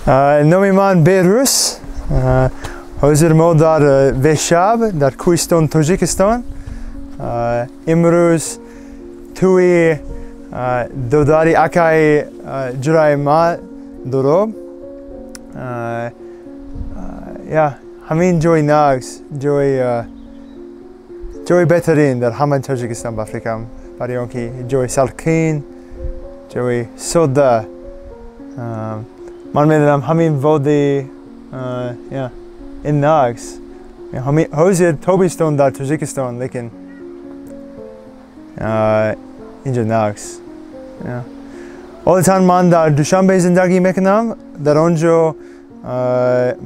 Номи ман Беҳрӯз. Ҳозир мо дар Вешаб, дар кӯҳистон Тоҷикистон. Имрӯз тӯи додари акаи ҷураи ма дороб. Я ҳамин ҷои нағз, ҷои беҳтарин дар ҳама Тоҷикистон ба фикрам, барои он ки ҷои салқин, ҷои содда. Ман медонам ҳамин водӣ ин нағз. Ҳозир тобистон дар Тоҷикистон, лекин инҷо нағз. Одатан ман дар Душанбе зиндагӣ мекунам. Дар он ҷо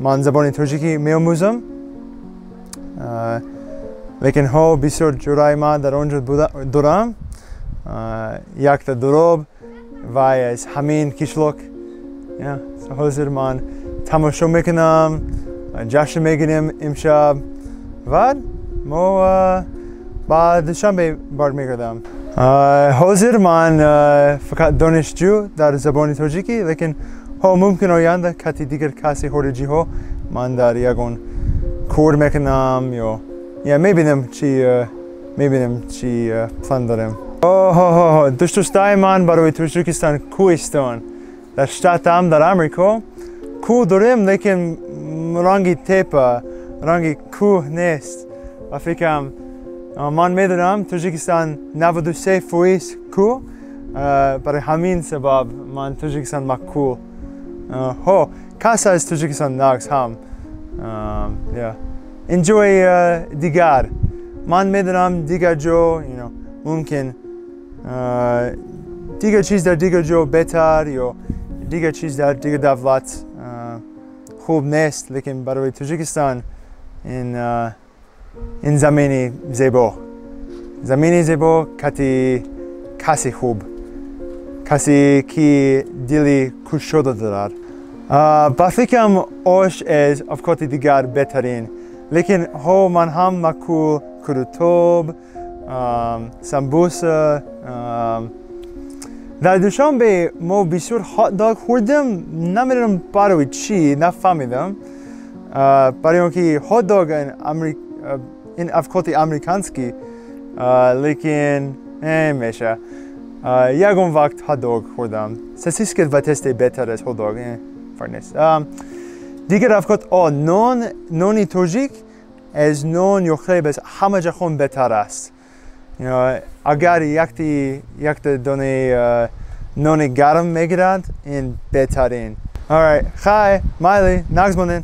ман забони тоҷикӣ меомӯзам. Лекин ҳо бисёр ҷураи ман дар он ҷо дорам. Якта дуроб вай аз ҳамин кишлок. Ҳозир ман тамошо мекунам, ҷашн мегирем имшаб ва мо ба Душанбе бармегардам. Ҳозир ман фақат донишҷӯ дар забони тоҷикӣ, лекин ҳо мумкин оянда кати дигар каси хориҷиҳо ман дар ягон кор мекунам ё я мебинем, чӣ план дорем. Дӯстдоштаи ман барои Тоҷикистон кӯҳистон. Дар штатам, дар Амрико, кӯҳ дорем, лекин ранги тепа, ранги кӯҳ нест. Ба фикрам, ман медонам, Тоҷикистон 93% кӯҳ. Барои ҳамин сабаб ман Тоҷикистон маъқул. Ҳо кас аз Тоҷикистон нағз ҳам. Ин ҷои дигар ман медонам, дигар ҷо мумкин дигар чиз дар дигар ҷо беҳтар ё дигар чиз дар дигар давлат хуб нест, лекин барои Тоҷикистон ин замини зебо, замини зебо кати каси хуб, касе ки дили кушода дорад. Ба фикрам, ош аз авқоти дигар беҳтарин, лекин ҳо ман ҳам маъқул қурутоб, самбуса. Дар Душанбе мо бисёр хот-дог хӯрдем. Намедонам барои чӣ, нафаҳмидам, барои он ки хот-дог ин авқоти американский, лекин меша ягон вақт хот-дог хӯрдам. Сосиска в тесте беҳтар аз хот-дог, фарқ нест. Дигар авқот нон, нони тоҷик аз нон ё хлеб аз ҳама ҷаҳон беҳтар аст. Агар якта донаи нони гарм мегиранд, ин беҳтарин. Alright, хай, майли, нағз монед.